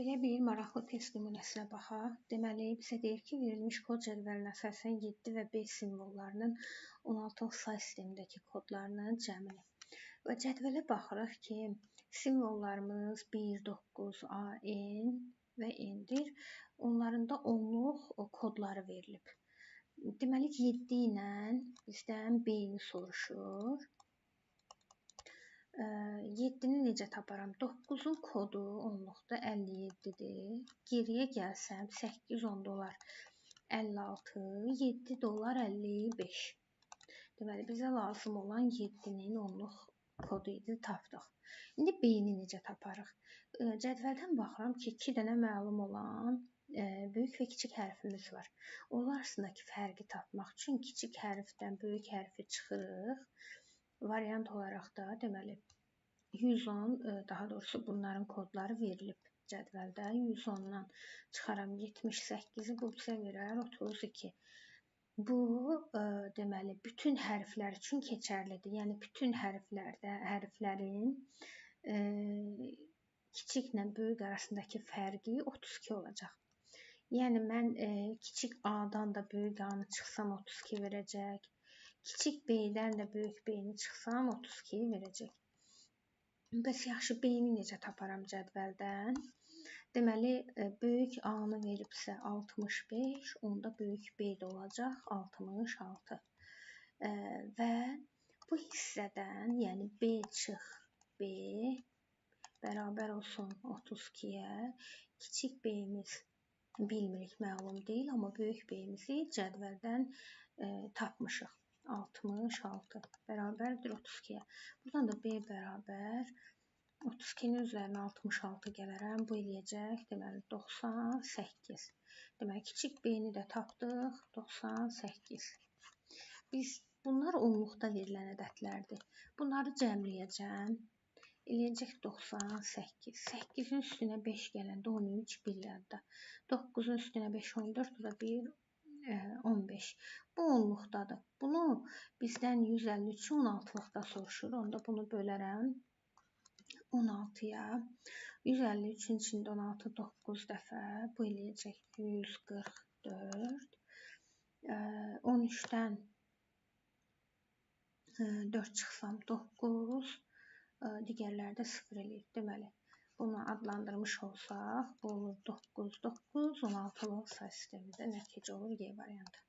Belə bir maraqlı test nümunəsinə baxaq. Deməli, bizə deyir ki, verilmiş kod cədvəlinə əsasən 7 və B simvollarının 16-lıq say sistemindəki kodlarının cəmini. Və cədvələ baxırıq ki, simvollarımız 1, 9, A, N və N-dir. Onların da onluq kodları verilib. Deməli, 7 ilə bizdən B-ni soruşur. 7-ni necə taparam? 9-un kodu onluqda 57-dir. Geriyə gəlsəm 8 onda olar 56, 7 də olar 55. Deməli, bizə lazım olan 7-nin onluq kodu idi, tapdıq. İndi B-ni necə taparıq? Cədvəldən baxıram ki, 2 dənə məlum olan böyük və kiçik hərfimiz var. Onlar arasındakı fərqi tapmaq üçün kiçik hərfdən böyük hərfi çıxırıq. Variant olaraq da deməli 110, daha doğrusu bunların kodları verilib cədvəldə. 110-dan çıxaram 78-i, bu bizə verər 32. Bu deməli bütün hərflər üçün keçərlidir. Yəni bütün hərflərdə hərflərin kiçiklə böyük arasındakı fərqi 32 olacaq. Yəni mən kiçik A-dan da böyük A-nı çıxsam 32 verəcək. Kiçik B-dən də böyük B-ni çıxsam 32 verəcək. Bəs yaxşı, B-ni necə taparam cədvəldən? Deməli, böyük A-nı veribsə 65, onda böyük B də olacaq 66. Və bu hissədən, yəni B çıx B bərabər olsun 32-yə. Kiçik B-miz bilmirik, məlum deyil, amma böyük B-mizi cədvəldən tapmışıq. 66 bərabərdir 32-yə. Buradan da B bərabər 32-nin üzərinə 66 gələrəm. Bu eləyəcək, deməli 98. Deməli, kiçik B-ni də tapdıq, 98. Biz bunlar onluqda verilən ədədlərdir. Bunları cəmləyəcəm. Eləyəcək 98. 8-in üstünə 5 gələndə 13, 1 yadda. 9-un üstünə 5, 14, bu da 1, 15. Bu onluqdadır. Bunu bizdən 153-ü 16-lıqda soruşur. Onda bunu bölərəm 16-ya. 153-ün içində 16 9 dəfə. Bu eləyəcək 144. 13-dən 4 çıxsam 9. Digərləri də 0 eləyir. Deməli, bunu adlandırmış olsaq, bu olur 9, 9, 16-lıq say sistemində nəticə olur G variantı.